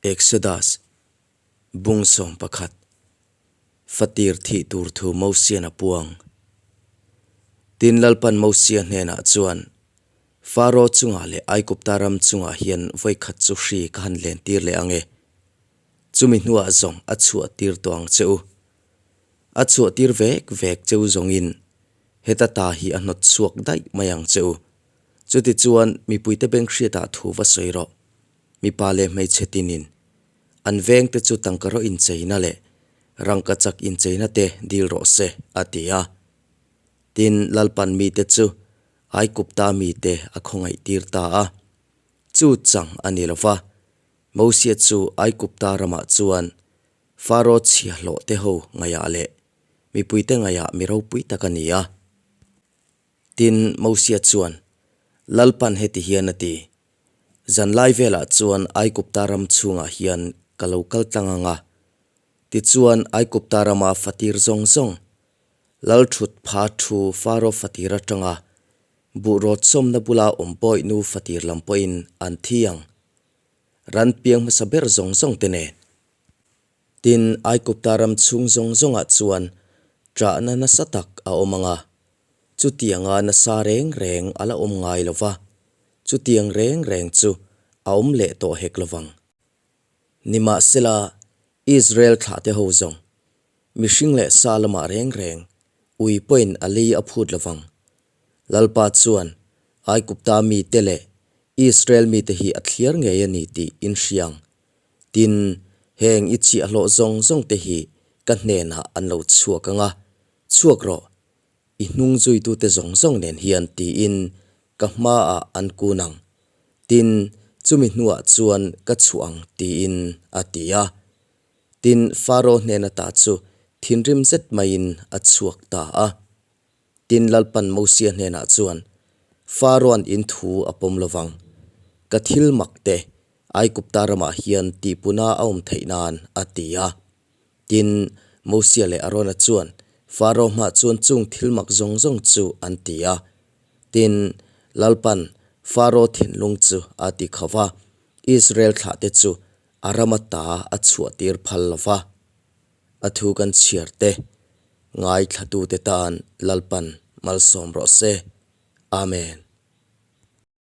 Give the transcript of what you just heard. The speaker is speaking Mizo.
Exodus, Bung 11, Fatir thih tur thu Mosian a puang. Tin Lalpan Mosia hnenah chuan, Faro chungah leh Aigupta ram chungah hian vawikhat chu hri ka han lentir leh ang e. Chumi hnuah zawng a chhuah tir tawh ang che u. A chhuah tir vek vek cheu zawngin heta ta hi a hnawt chhuak daih mai ang che u. Chutichuan mipuite beng hriatah thu va sawi rawh. Mipa leh hmeichhe tinin an vengte chu tangka rawh incheina leh rangka chak incheina te dil rawh se, a ti a. Tin, Lalpan mite chu Aikupta mite a khawngaih tir ta a. Chu chang a ni lo va, Mosia chu Aikupta ramah chuan Faro chhiahhlawh te ho ngaihah leh mipuite ngaihah mi ropui tak a ni a. Tin, Mosia chuan, Lalpan heti hian a ti, Zanlai velah chuan Aikupta ram chhungah hian ka lo kal tlang ang a, tichuan Aikupta rama fatir zawng zawng, Lalthut pha thu Faro fatir atanga buhrawt sawmna bula awm pawih nu fatir lam pawhin an thi ang, ran piang hmasa ber zawng zawng te nen. Tin, Aikupta ram chhung zawng zawngah chuan ṭahna nasa tak a awm ang a, chutianga nasa reng reng a la awm ngai lo va, Chutiang reng reng chu a awm leh tawh hek lovang. Nimahsela, Israel thlahte ho zawng, mihring leh sa lamah reng reng ui pawhin a lei a phut lovang. Lalpa chuan Aigupta mite leh Israel mite hi a thliar ngei a ni tih in hria ang. Tin, heng i chhiahhlawh zawng zawngte hi ka hnenah an lo chhuak ang a, chhuak rawh, I hnung zuitute zawng zawng nen hian tiin ka hmaah an kun ang. Tin, chumi hnuah chuan ka chhuah ang tiin a ti a. Tin, Faro hnen ata chu thinrim zet maiin a chhuak ta a. Tin, Lalpan Mosia hnenah chuan, Faroan in thu a pawm lovang. Ka thil mak te Aigupta ramah hian tihpuna a awm theih nan a ti a. Tin, Mosia leh Arona chuan Faro hmah chuan chung thil mak zawng zawng chu an ti a. Tin, Lalpan Faro thinlung chu a ti kho va, Israel thlahte chu a rama ta a chhuahtir phal lo va. A thu kan chhiar te, ngaithlatute tan Lalpan malsawm rawh se. Amen.